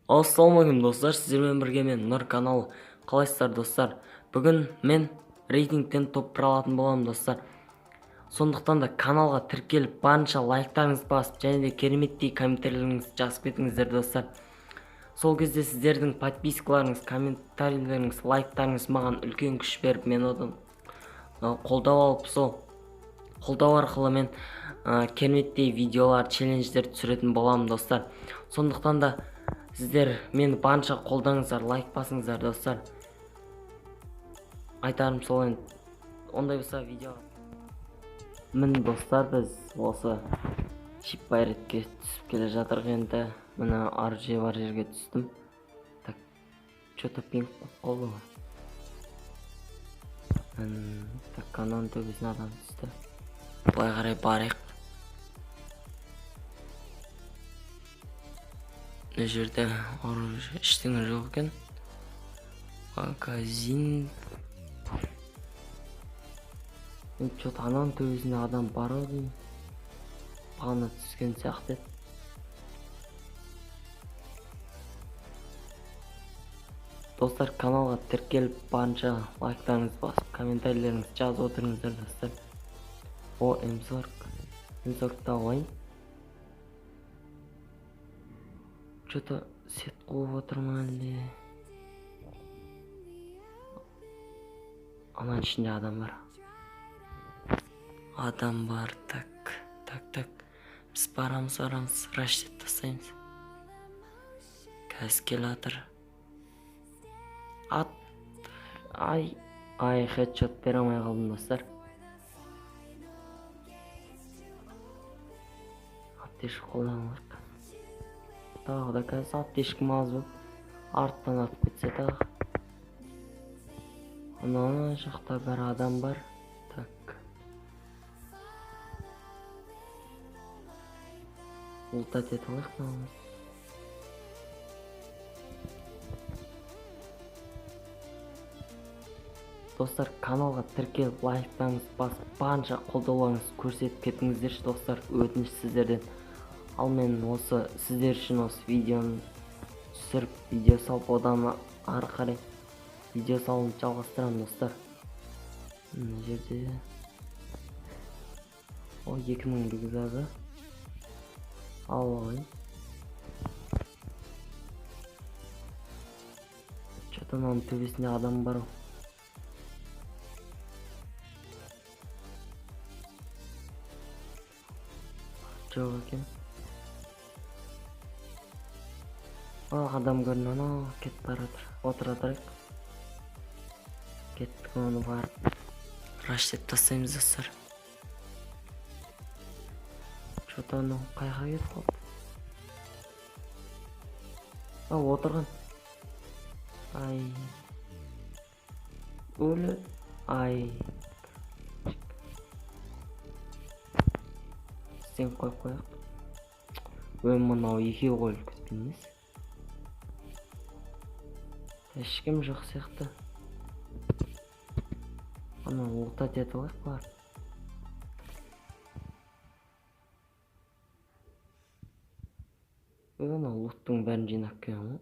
Ассалаумағалейкум, достар! Сіздермен бірге мен, Нұр каналы. Қалайсыздар, достар? Бүгін мен рейтингтен топ 1 алатын боламын, достар. Сондықтан да каналға тіркеліп, барынша лайктарыңызды басып және де кереметтей комментарийлеріңізді жазып кетіңіздер, достар. Сол кезде сіздердің подпискаларыңыз, комментарийлеріңіз, лайктарыңыз маған үлкен күш беріп, мен одан қолдау алып, сол қолдау арқылы мен кереметтей видеолар, челлендждер түсіретін боламын, достар. Сондықтан да сіздер мені барынша қолдаңыздар, лайк басыңыздар, достар. Айтарым сол енді. Ондай болса, видео. Міне, достар, біз осы Шип-Пайретке түсіп келе жатырық енді. Міне, оружие бар жерге түстім. Так, че-то пинг болып қалды ғой. Так, ананың төбесіне адам түсті. Былай қарай барайық. Мына жерде оружие, ештеңе жоқ екен. Магазин. Че-то ананың төбесінде адам бар ау деймін, бағана түскен сияқты еді. Достар, каналға тіркеліп, барынша лайктарыңызды басып, комментарийлеріңізді жазып отырыңыздар, достар. О, М40, М40-ты алайын. Че-то сет қуып отыр ма әлде? Ананың ішінде адам бар, адам бар. Так, так, так, біз барамыз, барамыз, раш деп тастаймыз. Қазір келе жатыр. Ат, ай, ай, хедшот бере алмай қалдым, достар. Аптечка қолданып алайық тағы да. Қазір аптечкам аз болып, арттан атып кетсе тағы. Ана жақта бір адам бар. Так, лутать етіп алайық мынаны. Достар, каналға тіркеліп, лайктарыңызды басып, барынша қолдауларыңызды көрсетіп кетіңіздерші, достар, өтініш сіздерден. Ал мен осы сіздер үшін осы видеоны түсіріп, видео салып, одан ары қарай видео салуды жалғастырамын, достар. Мына жерде, о, 2000 рюкзагы алып алайын. Че-то мынаның төбесінде адам бар ау. Жоқ екен. О, адам көрінді, анау кетіп бара жатыр. Отыра тұрайық. Кеттік, оны барып раш деп тастаймыз, достар. Че-то анау қайға кетіп қалды? А, отырған. Ай, өлі, ай, стен қойып қояйық. Ой, мынау екеу қойылып кеткен емес, ешкім жоқ сияқты. Ана лутать етіп алайық барып. Ой, анау луттың бәрін жинап келген ғой.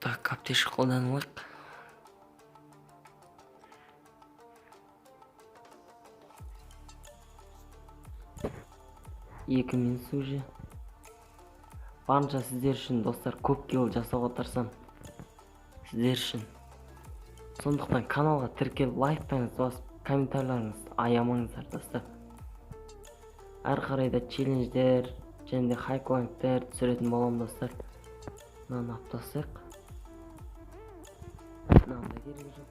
Так, аптечка қолданып алайық. Екі минус уже. Барынша сіздер үшін, достар, көп килл жасауға тырысамын сіздер үшін. Сондықтан каналға тіркеліп, лайктарыңызды басып, комментарийлеріңізді аямаңыздар, достар. Әрі қарай да челлендждер және де хайклангтер түсіретін боламын, достар. Мынаны алып тастайық, мынаның да керегі жоқ.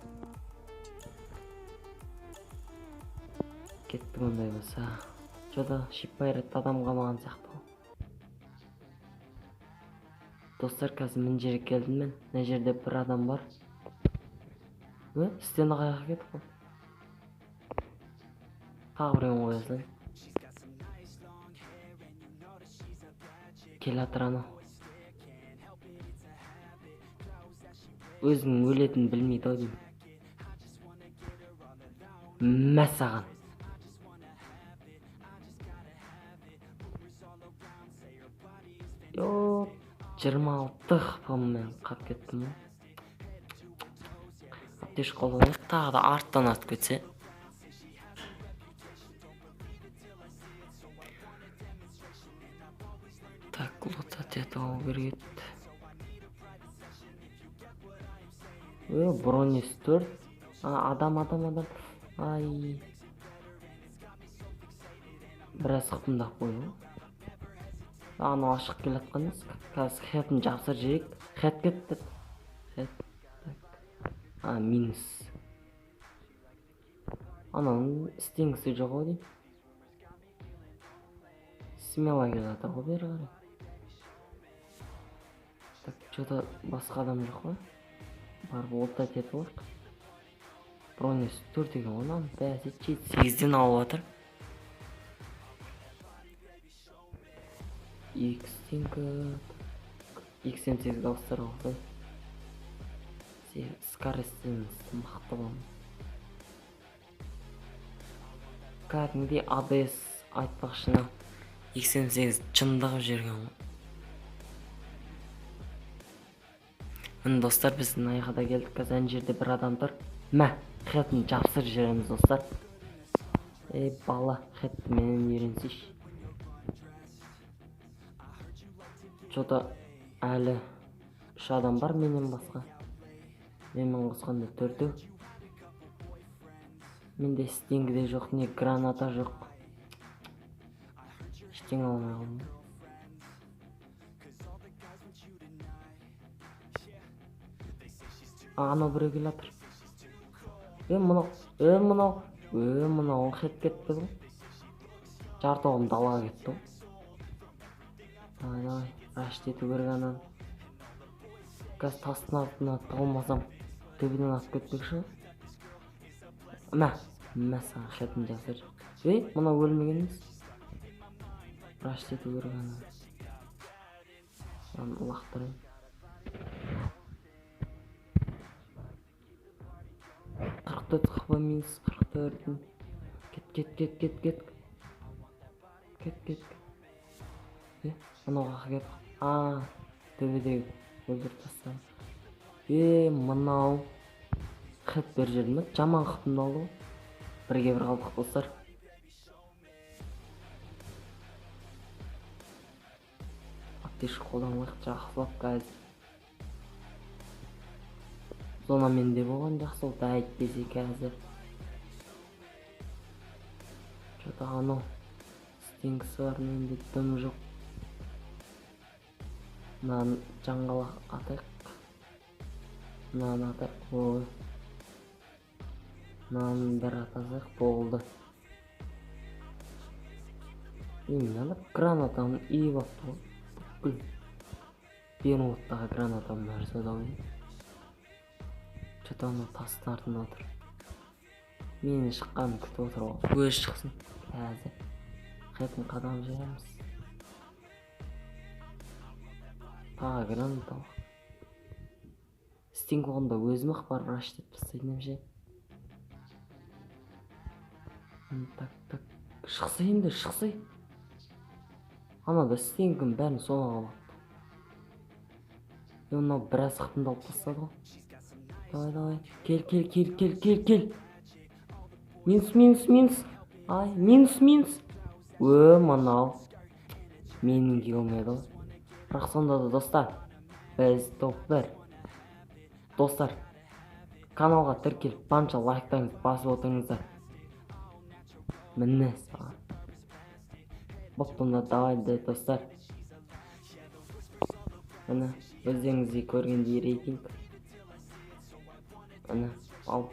Кеттік ондай болса. Че-то Шип-Пайрет адам қалмаған сияқты ғой, достар. Қазір мына жерге келдім мен. Мына жерде бір адам бар. Е, стена қаяққа кетіп қалды? Тағы біреуін қоя салайын. Келе жатыр анау. Өзінің өлетінін білмейді ау деймін. Мә саған. Йоп, 26 хпмен қап кеттім ғой. Аптечка қолданайық, тағы да арттан атып кетсе. Так, лутать етіп алу керек еді. Бронис 4. Адам, адам, адам. Ай. Біраз қыпындап қойды ғой. Анау ашық келе жатқан емес. Қазір хетін жапсыр жейік. Хет кетті. Хет. Так. Минус. Ананың стенгісі жоқ ау деймін. Смело келе жатыр ғой бері қарай. Так, чё-то басқа адам жоқ па? Барып лутать етіп алайық. Бронис 4 екен ғой, мынаның бәсі 7-8-ден алып жатыр. Екі стенка. Екі сен сегізге ауыстыруға болады. Скоростен мықты боламын. Кәдімгідей АДС айтпақшына екі сен сегіз жындығып жіберген ғой. Міне достар, біз мына жаққа келдік. Қазір ана жерде бір адам тұр. Мә, хетін жапсырып жібереміз достар. Ей бала, хетті менен үйренсейші. Чё-то әлі 3 адам бар менен басқа. Менімен қосқанда 4-еу. Менде стенгі де жоқ, не граната жоқ. Ештеңе алмай қалдым. Анау біреу келе жатыр. Мынау, мынау, мынау хет кетті ғой. Жарты оғым далаға кетті ғой. Давай, давай, раш ету керек ананы. Қазір тастың артына тығылмасам, төбеден атып кетпекші ғой. Мә, мә саған хетін жасыр. Ей, мынау өлмеген емес. Раш ету керек ананы. Мынаны лақтырайын. 44 хп минус 44. Кет, кет, кет, кет, кет. Кет, кет. Мынау қаққа кетіп. Төбедегі өлтіріп тастадым. Мынау хет беріп жіберді ме? Жаман хпымды алды ғой. Бірге бір қалдық достар. Аптечка қолданайық жақсылап қазір. Зона менде болған жақсы болды, әйтпесе қазір. Чё-то анау стенгісі бар, менде дым жоқ. Мынаны жаңғалақ атайық. Мынаны атайық, ой. Мынаны бір атасақ болды. Мынаны гранатаны иіп алыпты ғой. Бүкіл Бермудтағы гранатаның бәрі сода ғой. Чё-то анау тастың артында отыр. Менің шыққанымды күтіп отыр ғой. Өзі шықсын. Қазір хетін қадам жібереміз. Тағы граната алайық. Стенг болғанда өзім ақ барып раш деп тастайтын едім ше. Так, так. Шықса енді, шықса. Анада стенгім бәрін соға алыпты. Мынау біраз хпымды алып тастады ғой. Давай, давай. Кел, кел, кел, кел, кел, кел. Минус, минус, минус. Ай, минус, минус. Мынау. Менің келмеді ғой. Бірақ сонда да достар, біз топ 1. Достар, каналға тіркеліп, барынша лайктарыңызды басып отырыңыздар. Міне саған. Бопты онда, давай достар. Міне, өздеріңіздей көргендей рейтинг. Міне, 6.